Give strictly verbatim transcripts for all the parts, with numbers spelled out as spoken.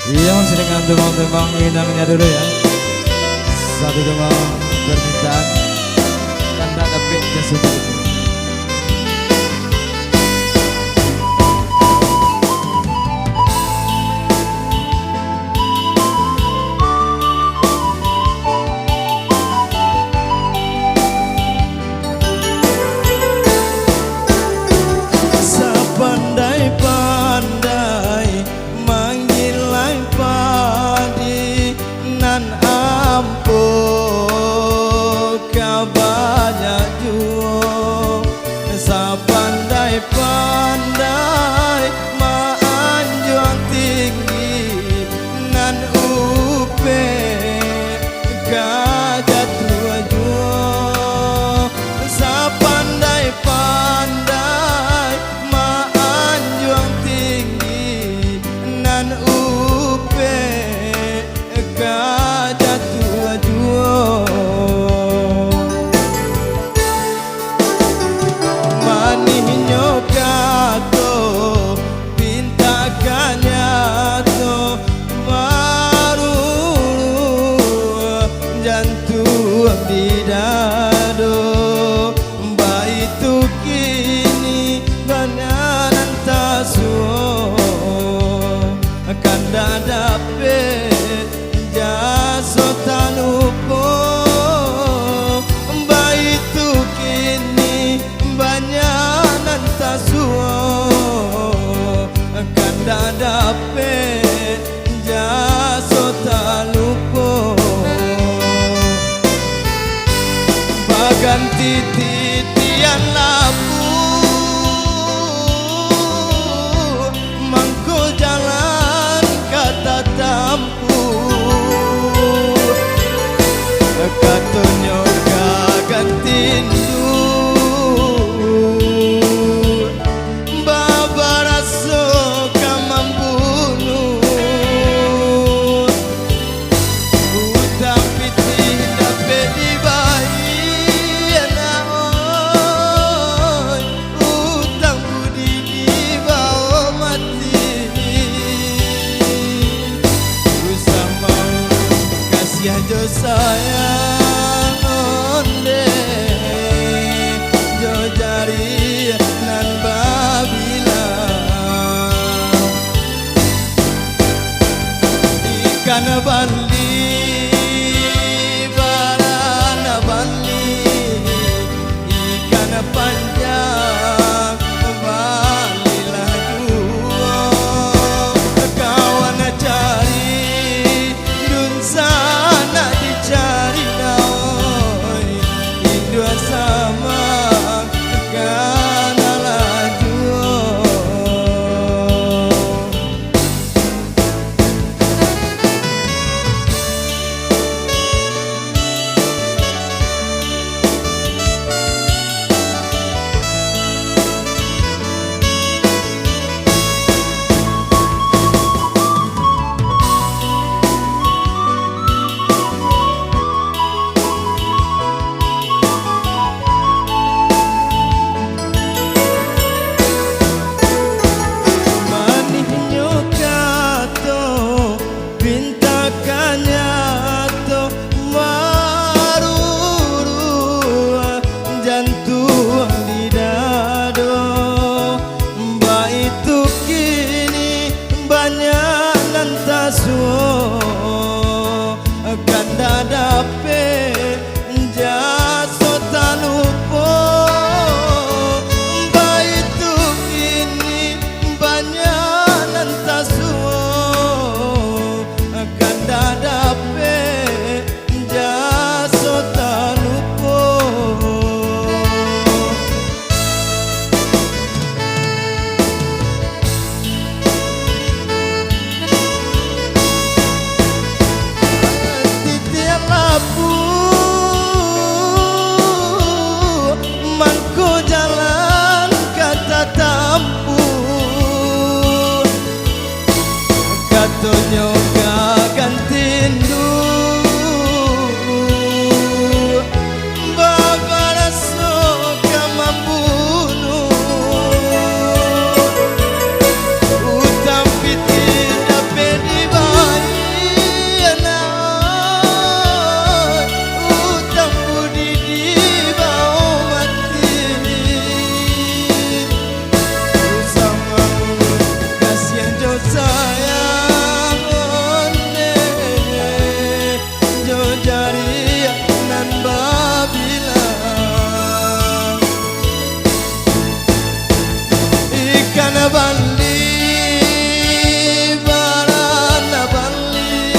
Iyo, silakan tembang-tembang Minangnya dulu, ya. Satu tembang permintaan, Kandak Dapek Jan Sutan. Sapandai-pandai mangilai padi, nan ampo ka banyak juo. Sapandai-pandai maanjuang tinggi, nan upek ka jatuah juo. Sapandai-pandai maanjuang tinggi, nan upek ka jatuah juo. Manihnyo kato, pintak ka nyato, maruruah jantuang di dado. Baitu kini banyak nan tasuo, kandak dapek jaso talupo. Baitu kini banyak nan tasuo, kandak dapek jaso talupo. Baganti titian labuah, mangko jalan ka tatampuah. Katonyo ka ganti induak, babaraso ka mambunuah. Utang pitih dapek dibayia, nak oi, utang budi dibao mati. Usah mau kasiah jo sayang, ondeh jo jari nan babilang. Ikan bali, barana bali, ikan panjang, balilah juo. Kawan cari, dunsanak dicari, nak oi, induak sama kanalah juo. Manihnyo kato, pintak ka nyato, maruruah jantuang di dado. Baitu kini banyak nan tasuo, kandak dapek jaso talupo. Baitu kini banyak nan tasuo, kandak dapek jaso talupo. Titian labuah, mangko jalan ka tatampuah. Katonyo ka ganti induak, babaraso ka mambunuah. Utang pitih dapek dibayia, Bali, barana Bali,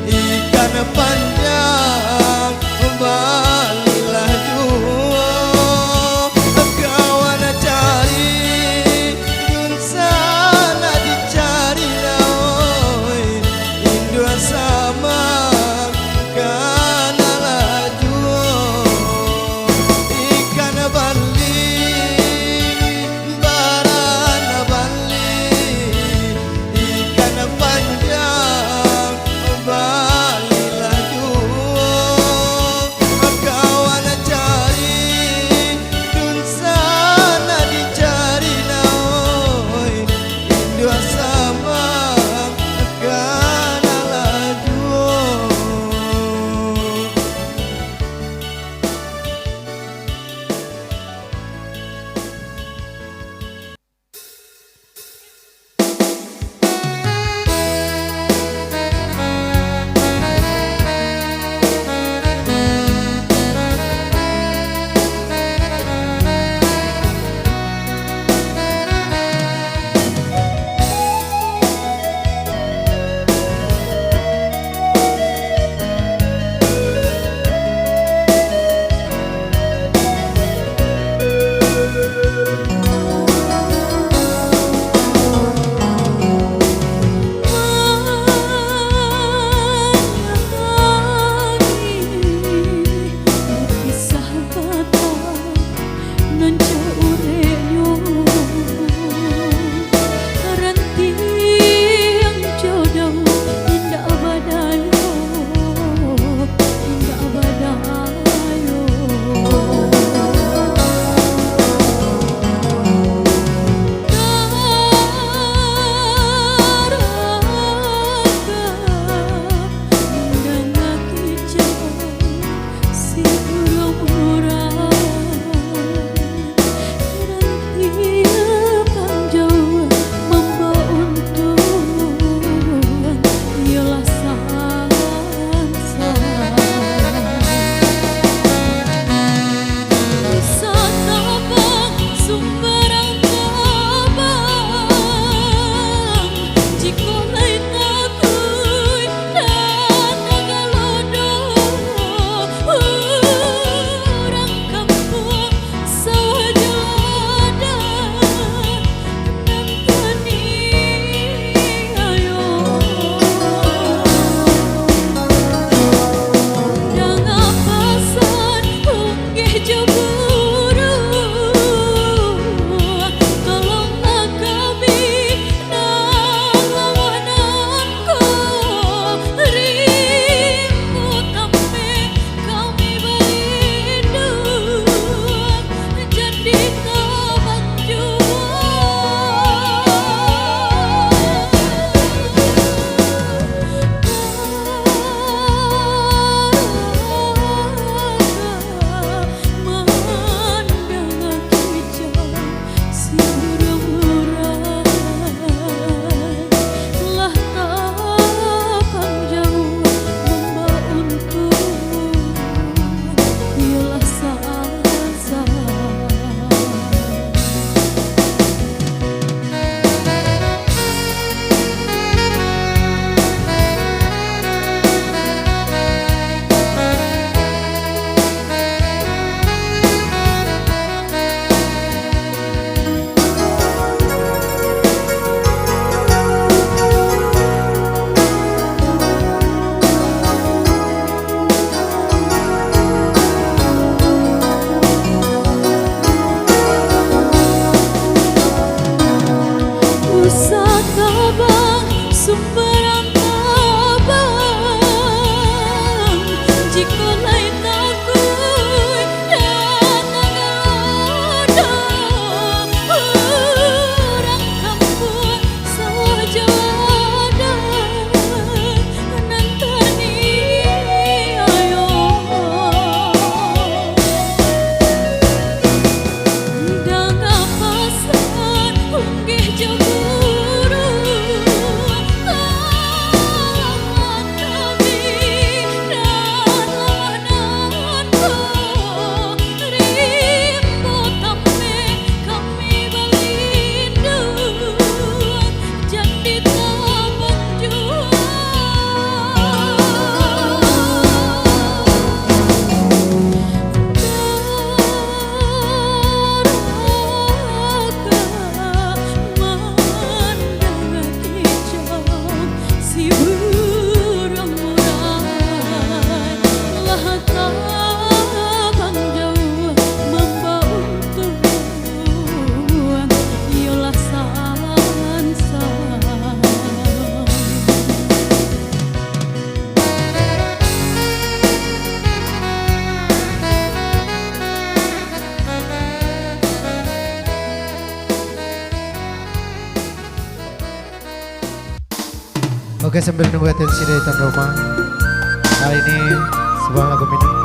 ikan panjang, balilah juo. Kawan cari, dunsanak dicari lah, oi, induak samang, kanalah juo. Ikan Bali, barana Oke, sambil nunggu atensi dari tuan rumah. Kali ini sebuah lagu minum.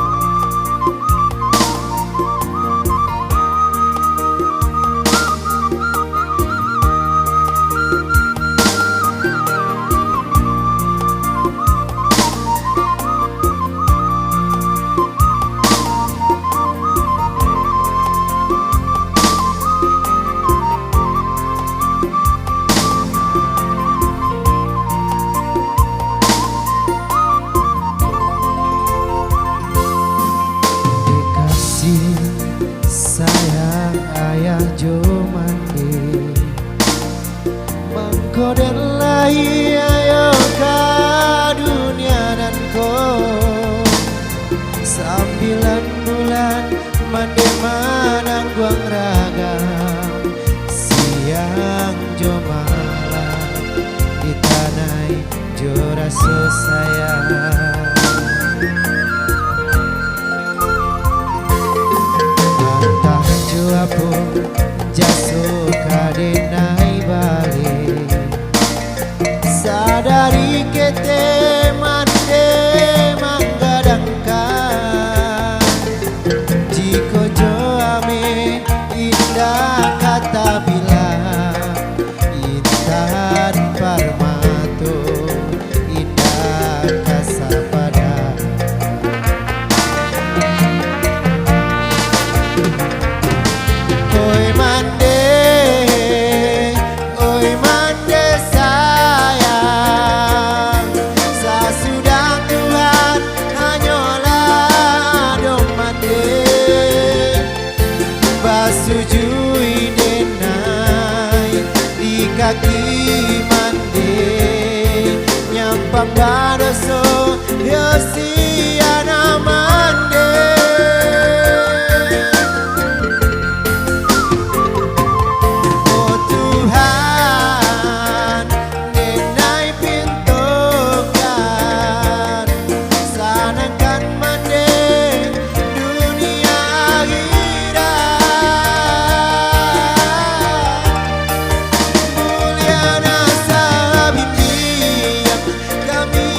Dek kasih sayang ayah jo mande, mangko den lahia yo ka dunia nan ko. Sambilan bulan mande manangguang ragam, siang jo malam ditanai jo raso sayang. Antah jo apo jaso ka denai bali, sadari ketek mande manggadangkan. Jiko jo ameh indak ka tabilang, intan parmato indak ka sapadan. Oi mande, oi mande sayang, sasudah Tuhan hanyolah doh mande. Basujuik denai di kaki mande, nyampang badoso yo si anak mande. Oh Tuhan, denai pintokan, sanangkan mande dunia akhirat. Muliakan asa bimbingan kami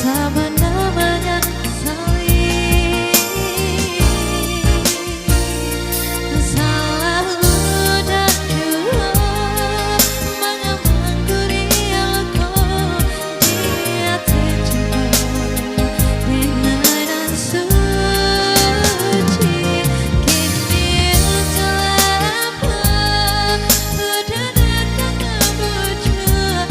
Bana manyasali, salah udah jua mangamangguri alko di ateh cinta. Inai nan suci, kini calapa, udah datang bujuak.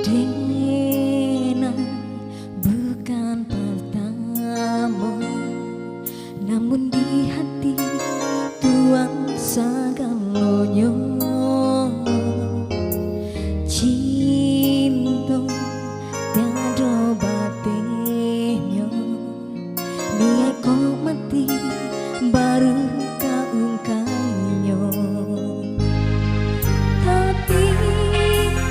Denai bukan partamo, namun di hati Tuan sagalonyo. Cinto tiado batehnyo, niaik kok mati baru ka ungkainyo. Tapi,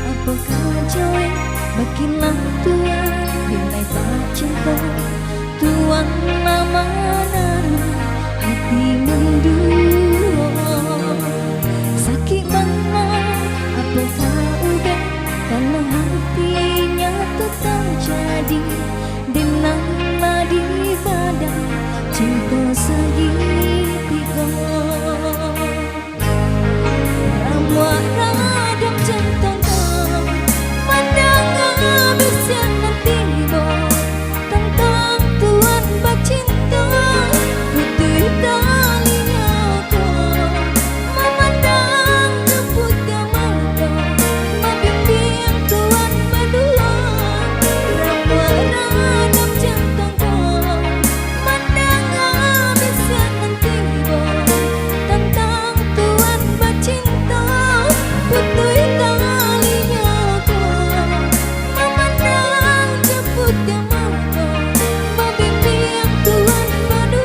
apo ka jawek, bakinlah Tuan, bilai tak cinto, Tuan lah manaruah hati manduo. Sakik bana, apo ka ubek, kalau hati nyato tajadi, denai lah di badan, cinto sagitigo. Ramuak radam jantang ko, mandanga bisiak nan tibo, tantang Tuan bacinto, putuih talinyo ko, mamandang jo putiah mato, mambimbiang Tuan baduo. Ramuak radam jantang ko, mandanga bisiak nan tibo, tantang Tuan bacinto, putuih talinyo ko, mamandang jo putiah mato, mambimbiang Tuan baduo.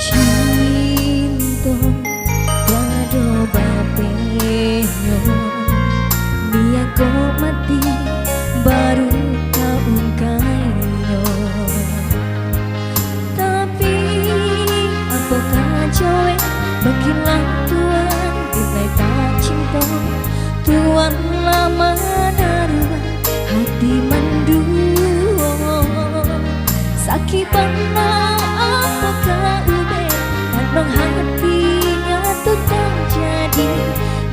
Cinto tiado batehnyo, niaik kok mati baru ka ungkainyo. Tapi, apo ka jawek, bakinlah Tuan, bilai tak cinto, Tuan lah manaruah hati manduo. Sakik bana, apo ka ubek, tantang hati nyato tajadi,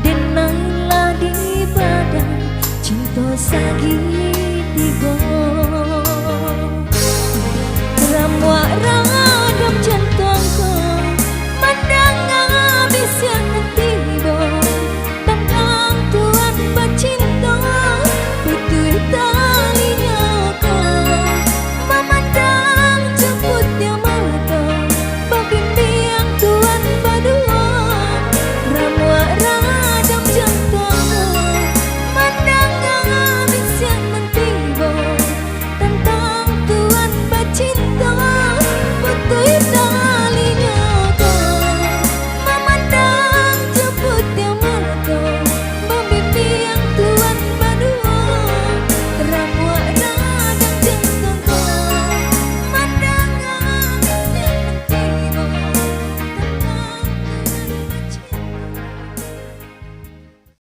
denai lah di badan, cinto sagitigo. Ramuak